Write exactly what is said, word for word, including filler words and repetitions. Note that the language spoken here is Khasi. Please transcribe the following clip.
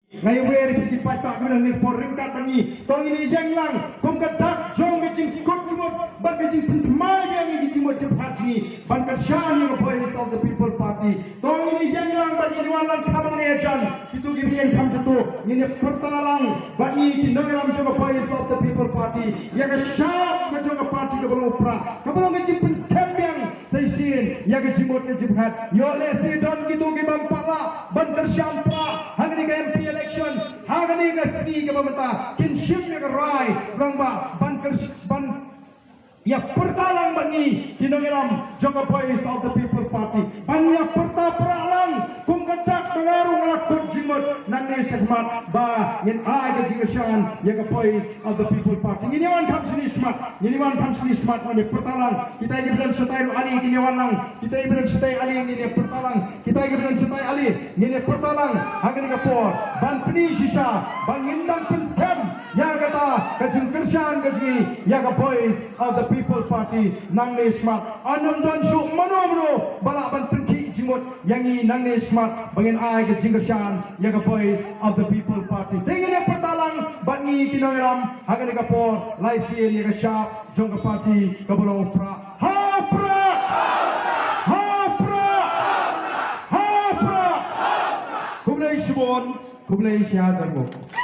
Nga ïawer ïa phi ki paidbah, mynta ne por ryngkat bad ngi, to ngin ïeng lang kum ka dak jong ka jingkut jingmut bad ka jingpynthymmai biang ïa ki jingmut jingpyrkhat jong ngi ban kyrshan ïa ka Voice of the People Party. To ngin ïeng lang bad ngin wan lang kham ne jan, kito kiba ïeng kham juh to, ngin ïa pyrta lang bad ngi ki nongïalam jong ka Voice of the People Party ïa ka shap ka jong ka party kaba long u prah, kaba long ka jingpynskhem biang sa shisien ïa ka jingmut ka jingpyrkhat. Ïoh lehse don kito ki bym pat lah ban kyrshan prah ha kane ka M P election ha kane ka sngi kaba mynta, kin shim ïa ka rai rangbah ban kyrsh-, ban ïa pyrta lang bad ngi ki nongïalam jong ka Voice of the People Party, ban ïa pyrta prah lang kum ka dak ba nga ruh nga la kut jingmut nangne shakhmat ba ngin ai ka jingkyrshan ïa ka Voice of the People Party. Ngin ïa wan kham shini shakhmat, ngin ïa wan kham shini shakhmat, ngin ïa pyrta lang. Kita kiba don shatai ruh ale, ngin ïa wan lang. Kita kiba don shatai ale, ngin ïa pyrta lang. Kita kiba don shatai ale, ngin ïa pyrta lang ha kane ka por ban pyni shisha ba ngin dang pynskhem ïa kata ka jingkyrshan ka jong ngi ïa ka Voice of the People Party nangne shakhmat. Ym don shuh mano mano ba lah ban pynkhih jingmut ïa ngi nangne shakhmat ba ngin ai ka jingkyrshan ïa ka Voice of the People Party. Te ngin ïa pyrta lang bad ngi ki nongïalam ha kane ka por, lai sien ïa ka shap jong ka party kaba long u prah. Ha u prah! Ha u prah! Ha u prah! Khublei shibun, khublei shihajar nguh.